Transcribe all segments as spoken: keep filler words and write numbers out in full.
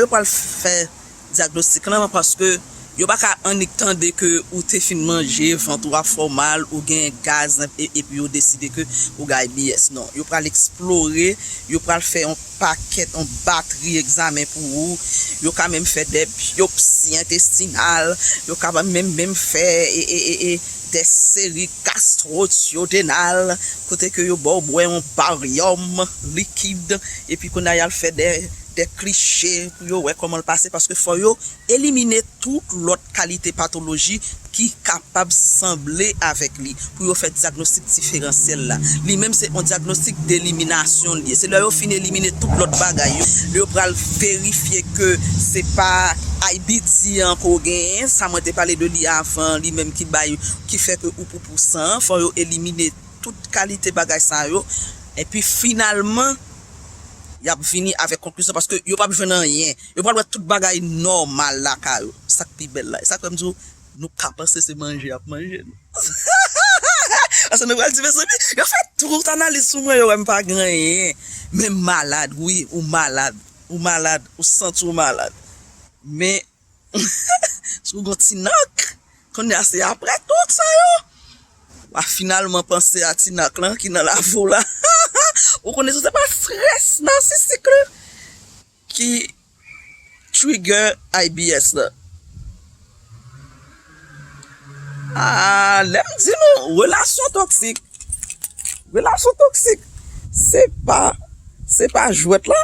Yo pral fè dyagnostik lan paske yo pa ka annik tande ke ou te fin manje, vant ou ap fè w mal, ou gen gaz, e- epi yo deside ke ou gen I B S. Non, yo pral eksplore, yo pral fè yon pakèt, yon batri egzamen pou ou. Yo ka menm fè de byopsi entestinal, yo ka menm, menm fè e, e, e, e, de seri gastro-duodénal, kote ke yo ba w bwè yon baryòm likid, epi kounye a y al fè de, de kliche pou yo wè kòman l pase, paske fò yo elimine tout lòt kalite patoloji ki kapab sanble avèk li pou yo fè dyagnostik diferansyèl la. Li menm se yon dyagnostik deliminasyon li ye. Se lè yo fin elimine tout lòt bagay yo, lè yo pral verifye ke se pa I B D an ke w genyen, sa mwen te pale de li avan, li menm ki bay, ki fè ke ou poupou san an, fò yo elimine tout kalite bagay sa yo. Epi finalman, y ap vini avèk konklizyon paske yo p ap jwenn anyen. Yo pral wè tout bagay nòmal lakay yo. Sa k pi bèl la. E sa k fè m di w, nou ka panse se manje y ap manje nou. Paske nou pral di, mezanmi, yo fè tout analiz sou mwen, yo wè m pa gen anyen. Men m malad, wi, ou malad. Ou malad, ou santi w malad. Men, si w gon ti nak, kounye a se apre tout sa yo, w a finalman panse a ti nak lan ki nan lavi w la. Ou konnen se pa strès nasisik lan ki trigger I B S lan. Ah, lè m di nou, relasyon toksik. Relasyon toksik. Se pa, se pa jwèt la.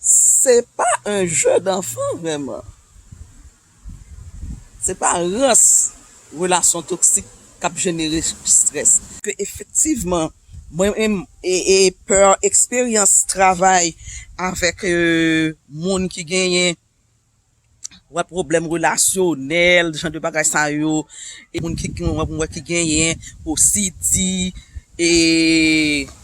Se pa un jeu d'enfant vrèman. Se pa rans relasyon toksik k ap jenere strès. Ke efektivman, mwen menm, e, e, pè eksperyans travay avèk, e, moun ki genyen, wè, pwoblèm relasyonèl, jan de bagay sa yo, e moun ki, ki, wè, wè ki genyen O C D, e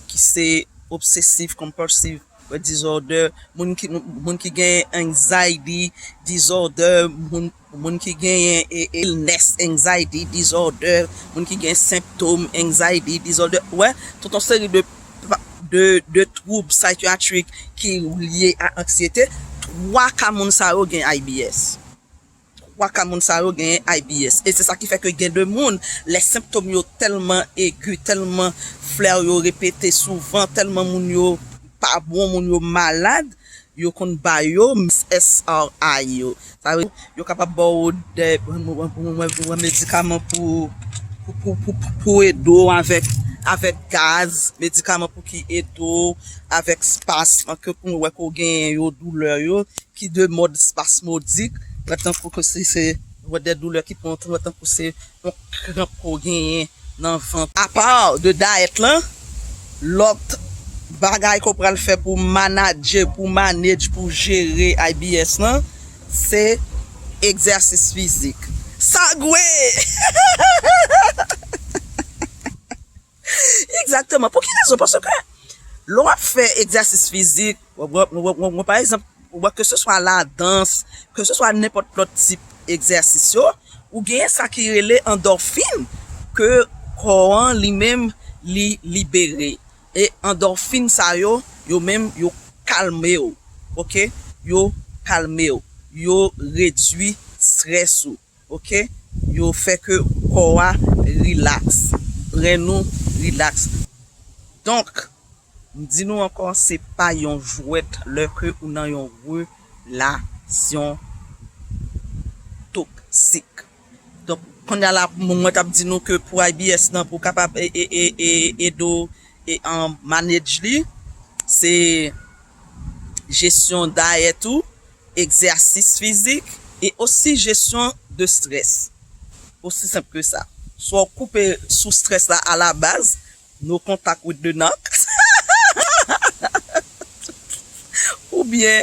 ki se obsessive compulsive disorder, moun ki, moun ki gen anxiety disorder, moun, moun ki genyen, e, illness, anxiety disorder, moun ki gen senptòm anxiety disorder. Wè, tout yon seri de, de, de twoub psychiatric ki lye a anksyete. Twa ka moun sa yo gen I B S. Twa ka moun sa yo genyen I B S. E se sa ki fè ke gen de moun, lè senptòm yo tèlman egi, tèlman flè yo repete souvan, tèlman moun yo pa bon, moun yo malad, yo konn ba yo S S R I yo. Sa vle di, yo kapab ba w de, medikaman pou, pou, pou, pou, pou ede w avèk, avèk gaz, medikaman pou ki ede w avèk spas, ke pou wè ke w genyen yo, doulè yo, ki de mòd spasmodik, wè tankou ke se, se, wè de doulè ki pran, wè tankou se yon kranp ke w genyen nan vant. Apa de dayèt lan, lòt bagay ke w pral fè pou manadje, pou manage, pou jere I B S lan, se egzèsis fizik. Sa gwe! Egzakteman. Pou ki rezon? Paske lè w ap fè egzèsis fizik, w, w, w, w, w, pa egzanp, w, ke se swa ladans, ke se swa nenpòt lòt tip egzèsis yo, ou genyen sa ki rele andòfin, ke kò an li menm li libere. E andòfin sa yo, yo menm, yo kalme w. Oke? Yo kalme w. Yo redui strès ou. Oke? Yo fè ke kò a rilaks, rèn ou rilaks. Donk, m di nou ankò, se pa yon jwèt lè ke ou nan yon relasyon toksik. Donk, kounye a la, mwen t ap di nou ke pou I B S nan, pou kapab e, e, e, e, ede w e, an, manage li, se jesyon dayèt ou, egzèsis fizik e osi jesyon de strès. Osi senp ke sa. Swa w koupe sou strès la a la baz, no contact with the knock. Oubyen,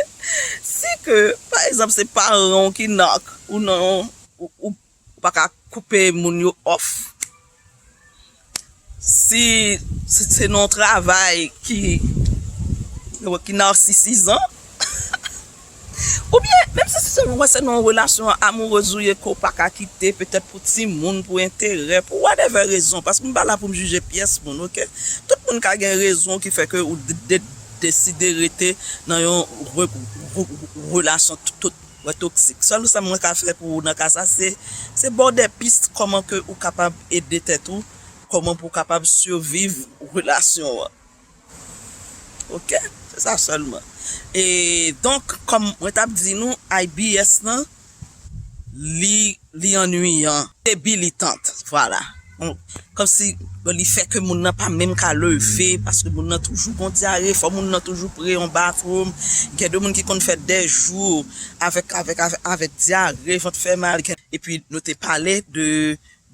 si ke, pa egzanp, se paran w ki knock, ou nan, ou, ou ou pa ka koupe moun yo off. Si, si se nan yon travay ki, ki narsisizan, oubyen, menm si se, wè, se nan yon relasyon amourèz ou ye ke w pa ka kite, petèt pou timoun, pou enterè, pou whatever rezon, paske m pa la pou m jije pyès moun, oke? Tout moun ka gen rezon ki fè ke ou de, de, deside rete nan yon re-, pou relasyon tout, tout wè toksik. Sèl sa mwen ka fè pou ou nan ka sa, se, se ba w de pis kòman ke ou kapab ede tèt ou, kòman pou w kapab siviv relasyon an. Ok? Se sa sèlman. E donk, kòm mwen t ap di nou, I B S lan, li, li annuyan, debilitant, vwala. Bon, kòmsi, bon, li fè ke moun nan pa menm ka leve, paske moun nan toujou gon dyare, fò moun nan toujou pre yon bathroom. Gen de moun ki konn fè de jou avèk, avèk, avèk, avèk dyare, vant fè mal. Gen, epi nou te pale de,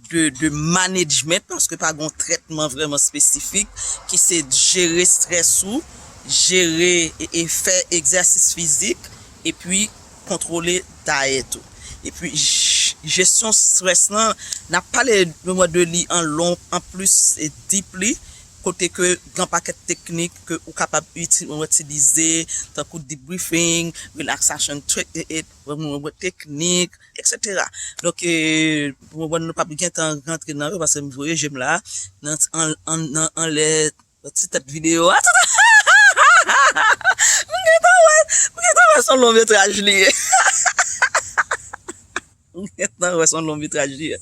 de, de management, paske pa gon trètman vrèman espesifik, ki se jere strès ou, jere e, e fè egzèsis fizik, epi kontwole dayèt ou. Epi, j-, jesyon strès lan, n ap pale de, de li an long, an plis e deeply, kote ke gen pakèt teknik ke ou kapab iti-, ou itilize, tankou deep breathing, relaxation te-, e, e, teknik, et cetera. Donk, e, bon, bon, nou p ap gen tan rantre nan yo, paske m voye je m la, nan, an, an, nan, anlè ti tèt videyo a. M gentan wè, m gentan wè se yon long metraj li ye. M gentan wè se yon long metraj li ye.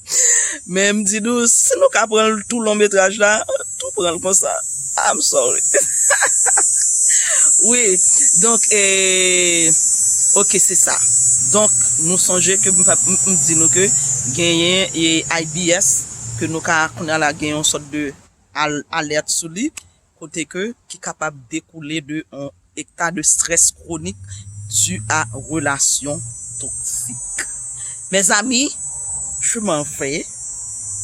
Men m di nou, si nou ka pran l tou long metraj la, tou pran l konsa. I'm sorry. Wi, donk, e, ok, se sa. Donk, nou sonje ke m, pa- m, m di nou ke genyen e I B S, ke nou ka kounye a la gen yon sòt de al-, alèt sou li, kote ke ki kapab dekoule de yon eta de strès kwonik dû à relation toxique. Mes amis, je m'en vais.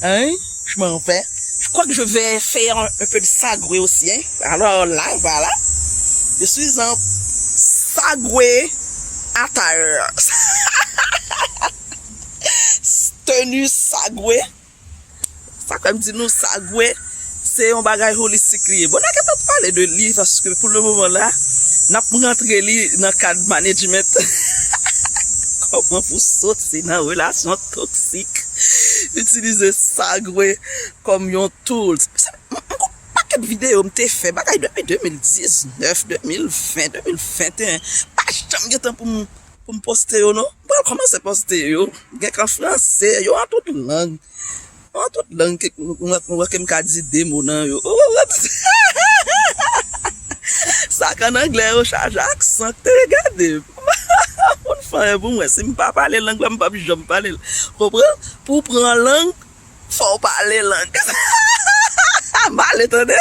Hein? Je m'en vais. Je crois que je vais faire un, un peu de sagoué aussi, hein? Alors là, voilà. Je suis en sagoué attire. Tenue sagoué. Sa fè m di nou sagoué, se yon bagay holistik li ye. Bon, n a gentan pale de li, paske pou le moman la, n ap rantre li nan kad management. Kòman pou soti nan relasyon toksik? Itilize sagoué kòm yon tool. Se, m, m gon pakèt videyo m te fè, bagay depi de mil diznèf, de mil ven, de mil venteyen. Pa janm gen tan pou m, pou m poste yo, non. M pral kòmanse poste yo. Gen k an franse, yo an tout lang. An tout lang, ke, mwen, mwen, ke m ka di de mo nan yo. Sa k an anglè yo chaje aksan, te gade. Moun fè anyen pou mwen. Si m pa pale lang la, m p ap janm pale l. Konprann? Pou w pran lang, fò w pale lang. M ale, tande?